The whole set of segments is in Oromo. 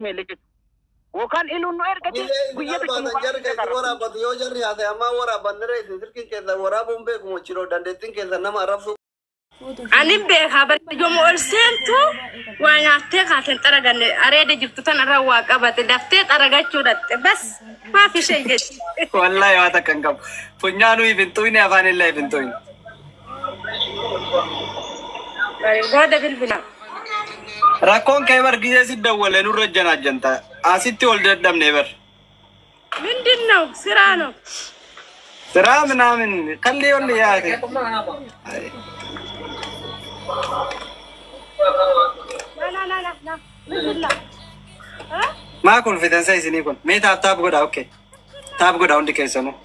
Jechuudha. Yookaan iluun nu ergate Illee isin guyyaa tokko nu albaatan jarri baasuu keessi waraabbatu yoo jarri haasa'e ammaa waraabbanne isin silkiin keessan waraabuun beekumu chiroo dandeettiin keessan nama arrabsuu. Ani beekaa barjooma ol seentu waa nyaattee kaateen xaraganne areeda jirtu tanarra waa qabate daftee xaragachuu dhatte bas maaf ishee jechi. Wallahi waa takka hin qabu. Funyaanuu if hin xuyne, afaan illee if hin xuyne. Booda bilbila. Rakkoon kee bar gizee si dawwale nurra janaajjanta. Asitti ol dadhabne bar. ምንድን ነው? ስራ ነው። ስራ ምናምን ከሌ ወል ያate. ና ና ና ና ምንድን ነው? Maa kolfitansa isinii kun? Mee tap tap godhaa, okay. Tap godhaa hundi keessanuu.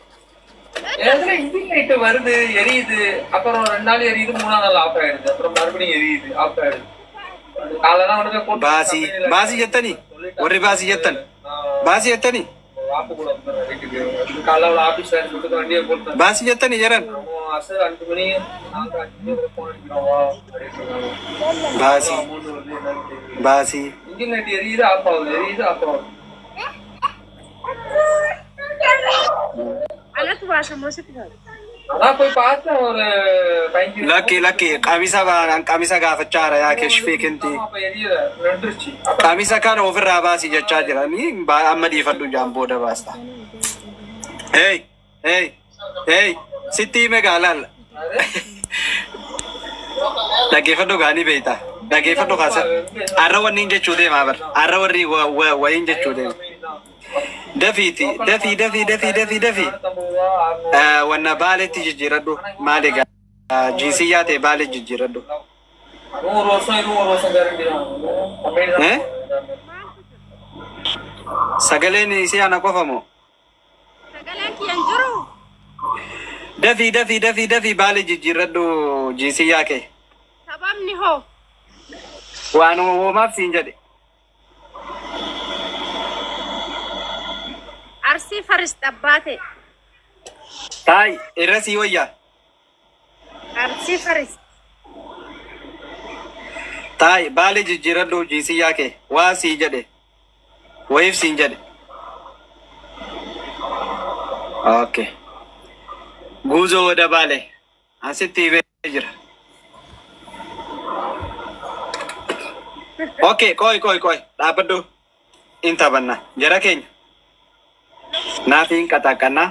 ஏற்கனவே engine light வருது, எரியுது. அப்புறம் 2 நாள் எரியுது, மூணாம் நாள் ஆஃப் ஆயிடுது. அப்புறம் மறுபடியும் எரியுது, ஆஃப் ஆயிடுது. காலைல கொண்டு போய் போட்டு Baasii baasii jettanii? Warri baasii jettan? Baasii jettanii? வாப்பு கூட வந்துடுறேன் வீட்டுக்கு. காலைல ஆபீஸ் சொல்லிட்டு வண்டியை போட்டு Baasii jettanii jedhan? அசு 5 மணி, 4 5 மணி போன் அடிக்கிறோம் வா அப்படின்னு சொன்னாங்க. Baasii amount வருது என்னன்னு தெரியல. baasii. Engine light எரியுது, ஆஃப் ஆகுது, எரியுது, ஆஃப் ஆகுது. Anatu baasa moo sitti baasa? அதான் போய் பார்த்தேன் ஒரு 15 Lakki lakki, qamisa baanaan qamisa gaafachaa jira yaa keeshfii kinti. அப்ப எரியல, நின்றுச்சு. அப்ப Qamisa kana ofirraa baasii jechaa jiranii amma dhiifadhu jaan booda baasta. Hey hey hey, sitti hime gaa laal. Dhaggeeffadhu gaanii beeyta. Dhaggeeffadhu kaasa. Arra wanni jechuu deemaa bar. Arra warri wayiin jechuu deema. Dafiiti dafii dafii dafii dafii dafii. Wanna baaletti jijjiiradhu maali gaa jiisiyyaa ta'e baalee jijjiiradhu. அதுவும் ஒரு வருஷம், இதுவும் ஒரு வருஷம் கேரண்டி தான் கம்பெனி தான். Eh? Sagaleen isii ana qofa moo? Sagaleen kiyya hin jiru. Dafii dafii dafii dafii baalee jijjiiradhu jiisiyyaa kee. Sababni hoo? Waanuma woomaaf siin jedhe. Arsii faris xabbaate. Taayi irra sii wayyaa. Arsii faris. Taayi baalee jijjiiradhu jiisiyyaa kee waa sii jedhe. Wayiif siin jedhe. Okay. Guuzoo wada baalee. Asitti himee jira. Okay, qoy qoy qoy dhaabbadhu. In taphanna. Jara keenya. Naafi hin qaxaaqannaa.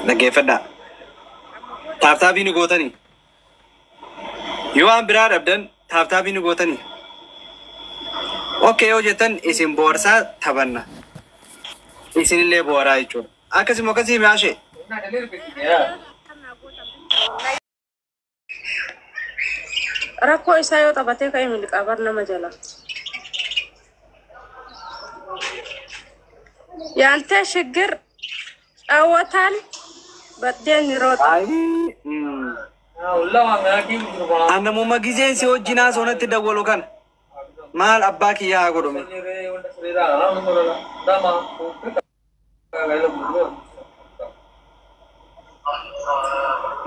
Dhaggeeffadhaa. Tap tapii nu gootanii. Yoo waan biraa dhabdan tap tapii nu gootanii. Okay yoo jettan isin boorsaa taphanna. Isinillee booraa jechuudha. Akkasuma akkasii mi'aashee. என்ன டெலிவரி பேசுறீங்க? Rakkoo isaa yoo taphatee ka'e miliqaa bar nama jala. ያንተ ችግር ጫወታል በደን ይሮጣል። உள்ள வாங்க, டீ குடிச்சிட்டு போலாம். Annamuma gizeen si wajjin haasoo dawwalu kana. Maal abbaa kiyyaa haa godhume. சொல்லிடு, இவன்ட்ட சொல்லிடு, அதெல்லாம் ஒண்ணும் சொல்லல. இந்தாம்மா, கூப்பிட்டு கையில கொடுத்து.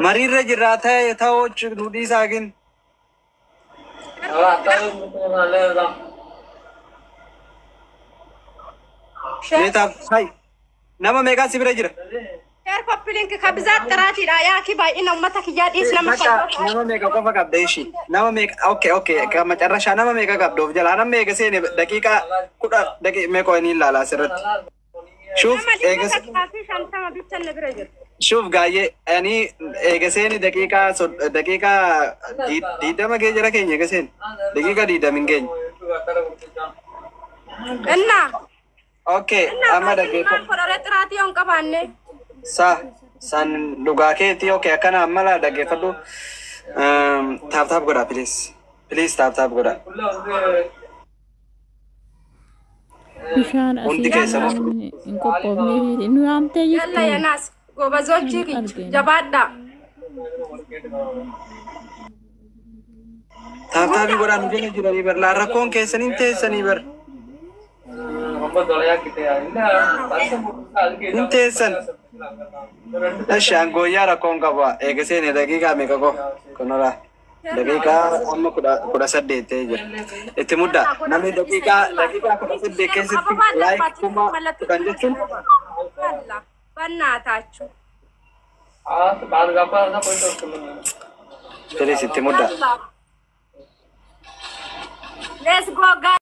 Mariirra jirraa ta'e ta'oo nu dhiisaa gin. அதான் அத்தாவே கொடுத்தது நல்லதுதான். Meetaaf hai. Nama meeqaa si bira jira? Share copy link ከብዛት ጥራት ይላ ያኪ baay'ina uummata kiyyaa dhiis nama Nama meeqa qofa qabda ishii? Nama meeqa? Okay okay, macarrashaa nama meeqa qabda of jalaa? Nama meeqa seene daqiiqaa 10 daqiiqa meeqa inni ilaala asirratti. Shuuf nama dhibba eegas takkaa fi shantama bicha na bira jiru. Shuuf gaayyee ani eega seeni daqiiqaa daqiiqaa 20 gee jira keenya eega seeni daqiiqaa 20 hin geenye. እና Okay, እና amma baay'inni dhaggeeffadhu. maal godhare xiraatii yoo hin qabaanne. Sa san dhugaa keetii, okay, akkana amma laa dhaggeeffadhu. Tap tap godhaa, please. Please tap tap godhaa. உள்ள வந்து Bishaan Hundi asii keessanuu. hin qophoofnee nu yaamtee Yalla jirti. yanaas gobazochi Argina. jabaadha. Tap tapii godhaa nu jala jiranii bar laa rakkoon keessan hin teessanii bar. ரொம்ப தொலையா கிட்டயா இல்ல வருஷம் போட்டு அதுக்கு Hin teessan. Eshi angooyyaa rakkoon qabu eega seene daqiiqaa meeqa qofa kunuraa. Daqiiqaa amma 18 ta'ee jira. Itti muddaa. Namni daqiiqaa 18 keessatti like 10,000 jechuun በእናታችሁ பாதுகாப்பா இருந்தா போயிட்டு வர சொல்லுங்க. Please itti muddaa. Let's go, guys.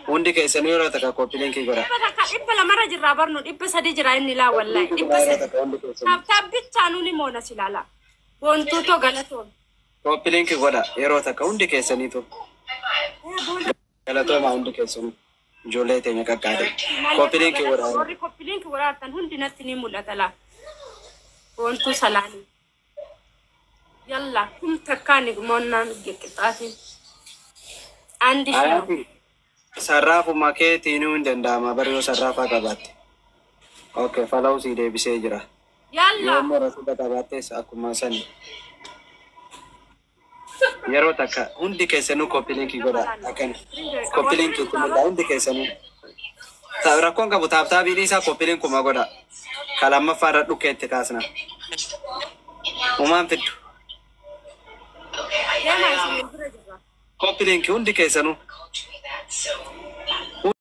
Hundi keessanuu yeroo takka copy link godha. Takka 200rra jirraa barnu, 300 jira inni laa wallahi dhibba Yeroo sadi. takka hundi keessanuu. Tap tap bichaanuu ni moona silala. Boontuu galatoon. Copy link godha yeroo takka hundi keessaniitu. Galatoomaa hundi keessanuu. Ijoollee teenya qaqqaate. Copy link godha. Warri copy link godhaatan hundi natti ni mul'ata laa. Boontuu salaanii. Yalla 1000 ni moonnaan qixxaatiin. አንድ ሺህ ነው። Ayaati sarraafuma keetiinuu hin danda'ama bari yoo sarraafaa qabaatte. Okay, follow sii deebisee jira. Yalla. Yoo immoo rasuuta qabaattes akkuma sani. Yeroo takka hundi keessanuu copy link godha akkana. Copy link itti mul'aa hundi keessanuu. Rakkoon qabu tap tapiin isaa copy linkuma godha. Ka lammaffaa irra dhukkee itti kaasna. Umaan fiddu. Deemaa isin bira jirra. Copy link hundi keessanuu.